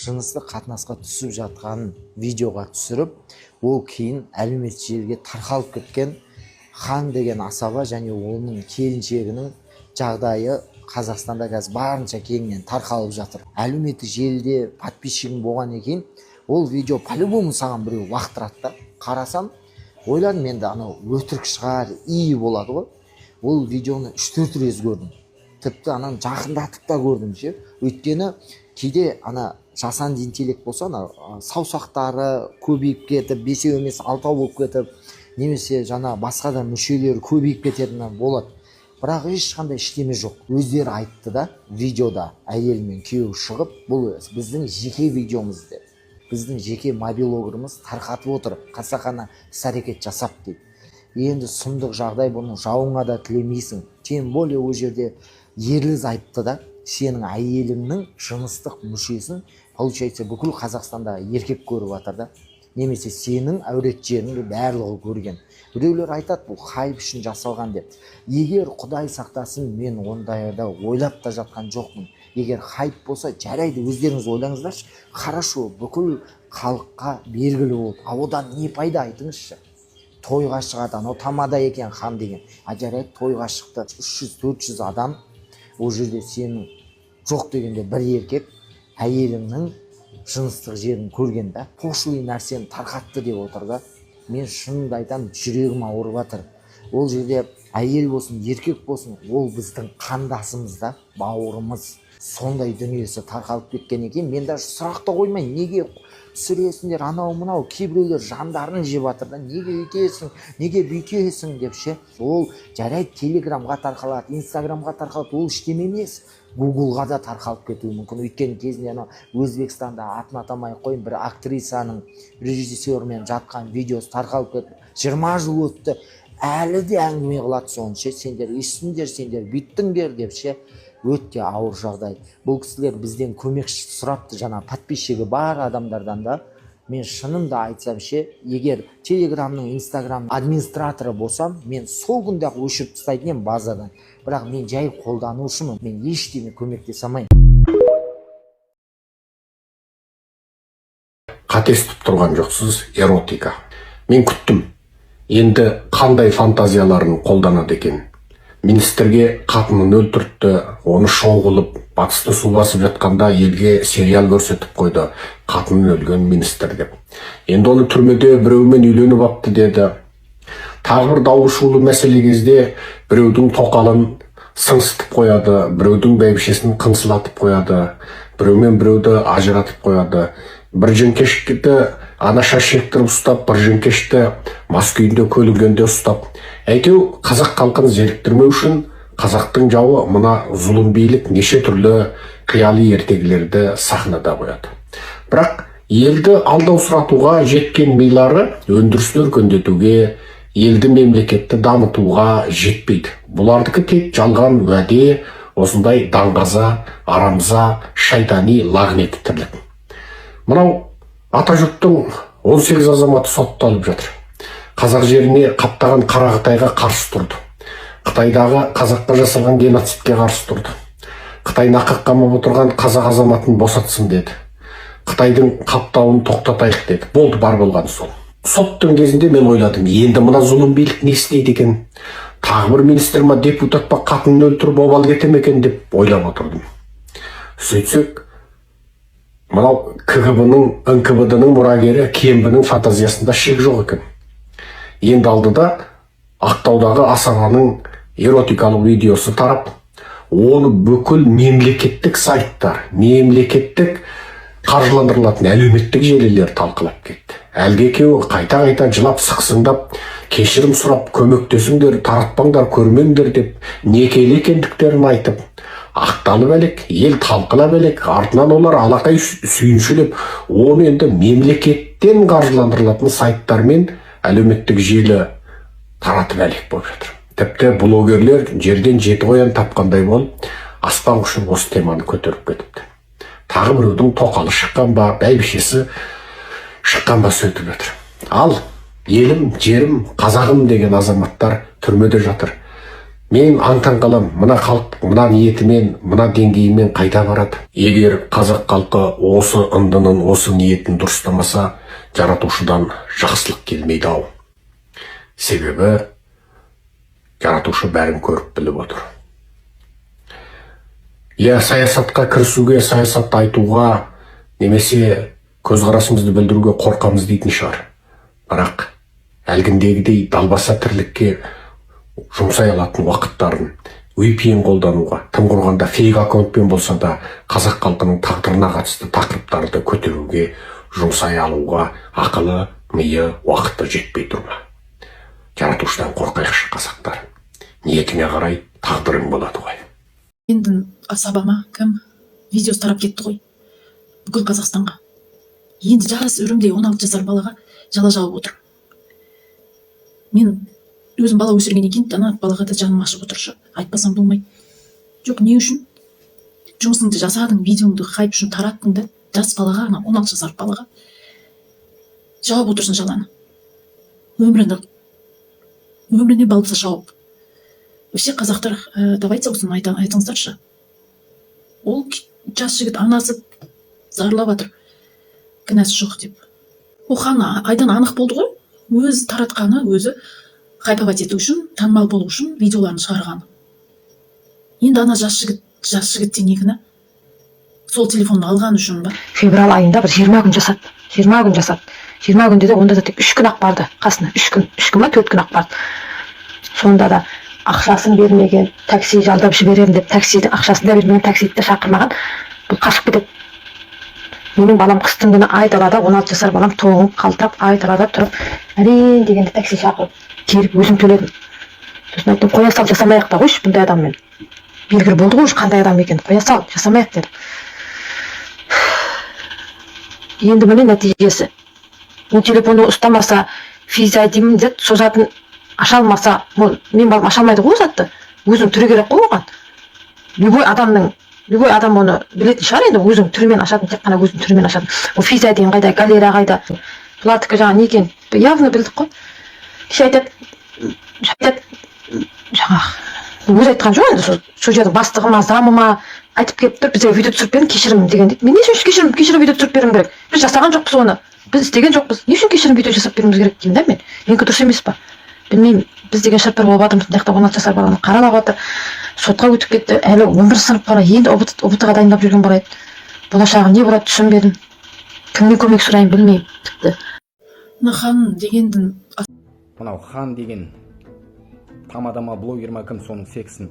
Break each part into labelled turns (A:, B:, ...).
A: Жыныстық қатынасқа түсіп жатқанын видеоға түсіріп, ол кейін әлеуметтік желіге тарқалып кеткен. Хан деген асаба және оның келіншегінің жағдайы Қазақстанда қазір барынша кеңінен тарқалып жатыр. Әлеуметтік желіде подписчигің болғаннан кейін ол видео по-любому саған біреу лақтырады да. Қарасам, ойладым, енді анау өтірік шығар и болады ғой. Ол видеоны 3-4 рет көрдім, тіпті ананы жақындатып та көрдім ше. Өйткені кейде ана жасанды интеллект болса, ана саусақтары көбейіп кетіп, бесеу емес, алтау болып кетіп, немесе жаңа басқа да мүшелері көбейіп кететіні болады. Бірақ ешқандай ештеме жоқ. Өздері айтты да видеода, әйел мен күйеуі шығып, бұл біздің жеке видеомыз деп, біздің жеке мобилографымыз тарқатып отыр, қасақана іс әрекет жасап дейді. Енді сұмдық жағдай, бұны жауыңа да тілемейсің. Тем более ол жерде ерлі зайыпты да, сенің әйеліңнің жыныстық мүшесін, получается, бүкіл Қазақстандағы еркек көріп жатыр да, немесе сенің әурет жеріңді барлығы көрген. Біреулер айтады, бұл хайп үшін жасалған деп. Егер, құдай сақтасын, мен ондайды ойлап та жатқан жоқпын. Егер хайп болса, жарайды, өздеріңіз ойлаңыздаршы. Хорошо, бүкіл халыққа белгілі болды, а одан не пайда, айтыңызшы? Тойға шығады анау тамада екен Хан деген. А жарайды, тойға шықты, 300-400 адам ол жерде, сенің жоқ дегенде бір еркек әйеліңнің жыныстық жерін көрген да, пошлый нәрсені тарқатты деп отыр да. Мен шынымды айтамын, жүрегім ауырып жатыр. Ол жерде әйел болсын, еркек болсын, ол біздің қандасымыз да, бауырымыз. Сондай дүниесі тарқалып кеткен екен. Мен даже сұрақ та қоймаймын, неге түсіресіңдер, анау мынау. Кейбіреулер жандарын жеп жатыр да, неге өйтесің, неге бүйтесің деп ше. Ол жарайды, Телеграмға тарқалады, Инстаграмға тарқалады, ол ештеме емес. Гуглға да тарқалып кетуі мүмкін. Өйткені кезінде анау Өзбекстанда, атын атамай ақ қояйын, бір актрисаның режиссермен жатқан видеосы тарқалып кетті. 20 жыл өтті, әлі де әңгіме қылады соны ше, сендер өйстіңдер, сендер бүйттіңдер деп ше. Өте ауыр жағдай. Бұл кісілер бізден көмек сұрапты, жаңа подписчигі бар адамдардан да. Мен шынымды айтсам ше, егер Телеграмның, Инстаграм администраторы болсам, мен сол күнде ақ өшіріп тастайтын едім базадан. Бірақ мен жай қолданушымын, мен ештеме көмектесе алмаймын.
B: Қате естіп тұрған жоқсыз, эротика. Мен күттім енді, қандай фантазияларын қолданады екен. Министрге қатынын өлтіртті, оны шоу қылып, батысты су басып жатқанда елге сериал көрсетіп қойды, қатынын өлген министр деп. Енді оны түрмеде біреумен үйленіп апты деді. Тағы бір дауы шулы мәселе кезде біреудің тоқалын сыңсытып қояды, біреудің бәйбішесін қыңсылатып қояды, біреумен біреуді ажыратып қояды, бір жіңкешті анаша шектіріп ұстап, бір жіңкешті мас күйінде көлінгенде ұстап, әйтеу қазақ халқын зеріктірмеу үшін қазақтың жауы мына зұлым билік неше түрлі қияли ертегілерді сахнада қояды. Бірақ елді алдаусыратуға жеткен милары өндірісті өркендетуге, елді, мемлекетті дамытуға жетпейді. Бұлардікі тек жалған уәде, осындай даңғаза, арамза, шайтани, лағнетті тірлік. Мынау атажұрттың 18 азаматы сотталып жатыр. Қазақ жеріне қаптаған қара қытайға қарсы тұрды, Қытайдағы қазаққа жасалған геноцидке қарсы тұрды, Қытай нақақ қамап отырған қазақ азаматын босатсын деді, Қытайдың қаптауын тоқтатайық деді. Болды, бар болғаны сол. Соттың кезінде мен ойладым, енді мына зұлым билік не істейді екен, тағы бір министр ма, депутат па қатынын өлтіріп обал кете ме екен деп ойлап отырдым. Сөйтсек, мынау КГБ ның, НКВД ның мұрагері Кембінің фантазиясында шек жоқ екен. Енді алдыда Ақтаудағы асабаның эротикалық видеосы тарап, оны бүкіл мемлекеттік сайттар, мемлекеттік қаржыландырылатын әлеуметтік желілер талқылап кетті. Әлгі екеуі қайта қайта жылап сықсыңдап, кешірім сұрап, көмектесіңдер, таратпаңдар, көрмеңдер деп, некелі екендіктерін айтып, ақталып әлек, ел талқылап әлек. Артынан олар алақай сүйіншілеп, оны енді мемлекеттен қаржыландырылатын сайттар мен әлеуметтік желі таратып әлек болып жатыр. Тіпті блогерлер жерден жеті қоян тапқандай болып, аспан құшып осы теманы көтеріп кетіпті. Тағы біреудің тоқалы шыққан ба, бәйбішесі шыққан ба, сөйтіп жатыр. Ал елім, жерім, қазағым деген азаматтар түрмеде жатыр. Мен аң-таң қалам, мына халық мына ниетімен, мына деңгейімен қайда барады? Егер қазақ халқы осы ындынын, осы ниетін дұрыстамаса, жаратушыдан жақсылық келмейді ау. Себебі жаратушы бәрін көріп біліп отыр. Иә, саясатқа кірісуге, саясатты айтуға немесе көзқарасымызды білдіруге қорқамыз дейтін шығар. Бірақ әлгіндегідей далбаса тірлікке жұмсай алатын уақыттарын VPN қолдануға, тым құрғанда фейк аккаунтпен болса да қазақ халқының тағдырына қатысты тақырыптарды көтеруге жұмсай алуға ақылы, миы, уақыты жетпей тұр ма? Жаратушыдан қорқайықшы, қазақтар. Ниетіңе қарай тағдырың болады ғой.
C: Енді асаба ма, кім, видеосы тарап кетті ғой бүкіл Қазақстанға. Енді жас өрімдей 16 жасар балаға жала жауып отыр. Мен өзім бала өсіргеннен кейін ана балаға да жаным ашып отыршы, айтпасам болмайды. Жоқ, не үшін жұмысыңды жасадың, видеоңды хайп үшін тараттың да, жас балаға, ана 16 жасар балаға жауып отырсың жаланы, өміріне балта шауып. Вообще, қазақтар, давайте осыны айтыңыздаршы. Ол жас жігіт, анасы зарлап жатыр, кінәсі жоқ деп. Ол хан айдан анық болды ғой, өзі таратқаны, өзі хайповать ету үшін, танымал болу үшін видеоларын шығарғаны. Енді ана жас жігіт, жас жігітте не кінә, сол телефонды алған үшін ба?
D: Февраль айында бір 20 күн жасады, 20 күн жасады. 20 күнде де, онда да тек 3 күн ақ барды қасына, 3 күн, 3 күн ба, 4 күн ақ барды. Сонда да ақшасын бермеген, такси жалдап жіберемін деп, таксидің ақшасын да бермеген, таксиді де шақырмаған. Бұл қашып кетеді. Менің балам қыстың күні айдалада, 16 жасар балам тоңып, қалтырап айдалада тұрып, әрең дегенде такси шақырып келіп, өзім төледім. Сосын айттым: «Қоя сал, жасамай ақ та қойшы бұндай адаммен, белгілі болды ғой уже қандай адам екенін, қоя сал, жасамай ақ», — дедім. Енді міне нәтижесі. Ол телефонды ұстамаса, Face ID-мін деді, сол затын аша алмаса, ол менің балам аша алмайды ғой ол затты. Өзінің түрі керек қой оған. Любой адамның, любой адам оны білетін шығар енді, өзінің түрімен ашатын, тек қана өзінің түрімен ашатын. Ол Face ID қайда, галерея қайда? Бұлардікі жаңағы не екенін явно білдік қой. Кеше айтады, айтады жаңағы, өзі айтқан жоқ енді, сол жердің бастығы ма, замы ма, айтып келіп тұр: «Бізге видео түсіріп берің, кешірім», — деген дейді. Мен не үшін кешірім видео түсіріп беруім керек? Біз жасаған жоқпыз оны, біз істеген жоқпыз, не үшін кешірім видео жасап беруіміз керек деймін да мен. Менікі дұрыс емес па, білмеймін. Біз деген шыр пыр болып жатырмыз. Мына жақта 16 жасар баланы қаралап жатыр, сотқа өтіп кетті. Әлі 11 сынып бала, енді ҰБТ ға дайындап жүрген бала еді. Болашағы не болады, түсінбедім. Кімнен көмек сұрайын, білмеймін тіпті.
C: Мына хан дегендің
E: Мынау хан деген тамада ма, блогер ма, кім, соның сексін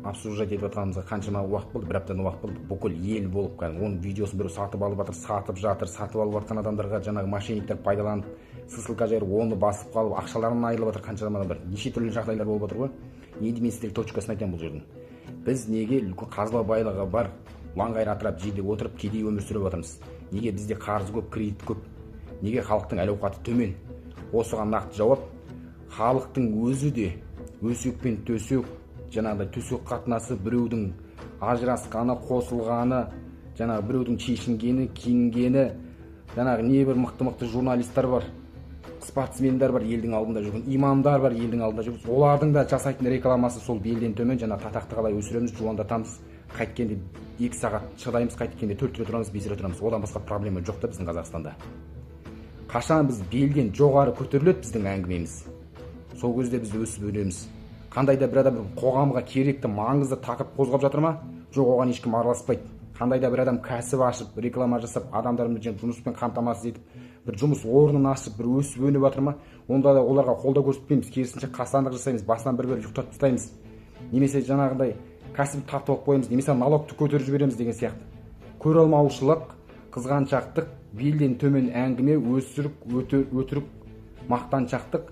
E: обсуждать етіп жатқанымызға қаншама уақыт болды? Бір аптадан уақыт болды. Бүкіл ел болып кәдімгі оның видеосын біреу сатып алып жатыр, сатып жатыр. Сатып алып жатқан адамдарға жаңағы мошенниктер пайдаланып, ссылка жіберіп, оны басып қалып, ақшаларынан айырылып жатыр қаншама адамдар. Неше түрлі жағдайлар болып жатыр ғой. Енді мен сіздерге точкасын айтамын бұл жердің. Біз неге үлкен қазба байлығы бар ұланғайыр атырап жерде отырып, кедей өмір сүріп жатырмыз? Неге бізде қарыз көп, кредит көп? Неге халықтың әл ауқаты төмен? Осыған нақты жауап: халықтың өзі де өсек пен төсек, жаңағыдай төсек қатынасы, біреудің ажырасқаны, қосылғаны, жаңағы біреудің шешінгені, киінгені, жаңағы небір мықты мықты журналисттар бар, спортсмендер бар, елдің алдында жүрген имамдар бар, елдің алдында жүрген, олардың да жасайтын рекламасы сол белден төмен. Жаңағы татақты қалай өсіреміз, жуандатамыз, қайткенде 2 сағат шыдаймыз, қайткенде 4 рет тұрамыз, 5 рет тұрамыз, одан басқа проблема жоқ та біздің Қазақстанда. Қашан біз белден жоғары көтеріледі біздің әңгімеміз, сол кезде біз өсіп өнеміз. Қандай да бір адам қоғамға керекті, маңызды тақырып қозғап жатыр ма? Жоқ, оған ешкім араласпайды. Қандай да бір адам кәсіп ашып, реклама жасап, адамдарды жұмыспен қамтамасыз етіп, бір жұмыс орнын ашып, бір өсіп өніп жатыр ма? Онда да оларға қолдау көрсетпейміз, керісінше қастандық жасаймыз, басынан бір бір ұйықтатып тастаймыз немесе жаңағындай кәсібін тартып алып қоямыз, немесе налогты көтеріп жібереміз деген сияқты. Көре алмаушылық, қызғаншақтық, белден төмен әңгіме, өсірік, өтірік мақтаншақтық.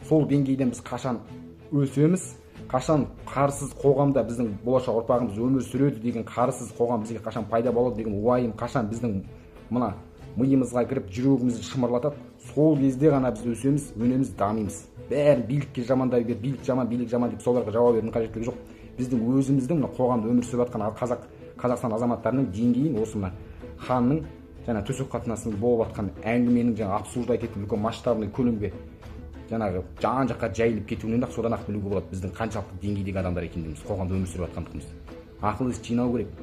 E: Сол деңгейден біз қашан өсеміз? Қашан қарызсыз қоғамда біздің болашақ ұрпағымыз өмір сүреді деген, қарызсыз қоғам бізге қашан пайда болады деген уайым қашан біздің мына миымызға кіріп, жүрегімізді шымырлатады, сол кезде ғана біз өсеміз, өнеміз, дамимыз. Бәрін билікке жамандай бер, билік жаман, билік жаман деп соларға жауап берудің қажеттілігі жоқ. Біздің өзіміздің мына қоғамда өмір сүріп жатқан Қазақстан азаматтарының деңгейін осы мына ханның жаңа төсек қатынасында болып жатқан әңгіменің жаңа обсуждать етіп, үлкен масштабный көлемге Жаңағы жан жаққа жайылып кетуінен ақ, содан ақ білуге болады біздің қаншалықты деңгейдегі адамдар екендігіміз, қоғамда өмір сүріп жатқандығымыз. Ақыл ес жинау керек,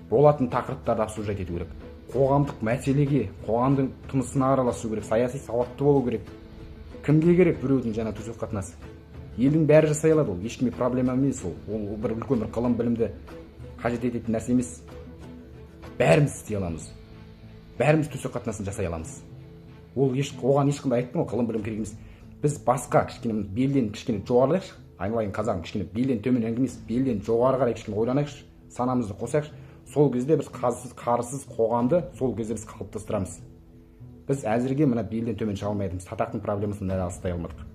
E: болатын тақырыптарды обсуждать ету керек, қоғамдық мәселеге, қоғамдың тынысына араласу керек, саяси сауатты болу керек. Кімге керек біреудің жаңа төсек қатынасы? Елдің бәрі жасай алады, ол ешкімге проблема емес. Ол бір үлкен бір ғылым білімді қажет ететін нәрсе емес. Бәріміз істей аламыз, бәріміз төсек қатынасын жасай аламыз. Ол еш, оған ешқандай, айттым ғой, ғылым білім керек емес. Біз басқа кішкене белден кішкене жоғарылайықшы, айналайын қазағым, кішкене белден төмен әңгіме емес, белден жоғары қарай кішкене ойланайықшы, санамызды қосайықшы. Сол кезде біз қазсыз қарсыз қоғамды сол кезде біз қалыптастырамыз. Біз әзірге мына белден төмен шыға алмай жатырмыз, татақтың проблемасын әлі алыстай алмадық.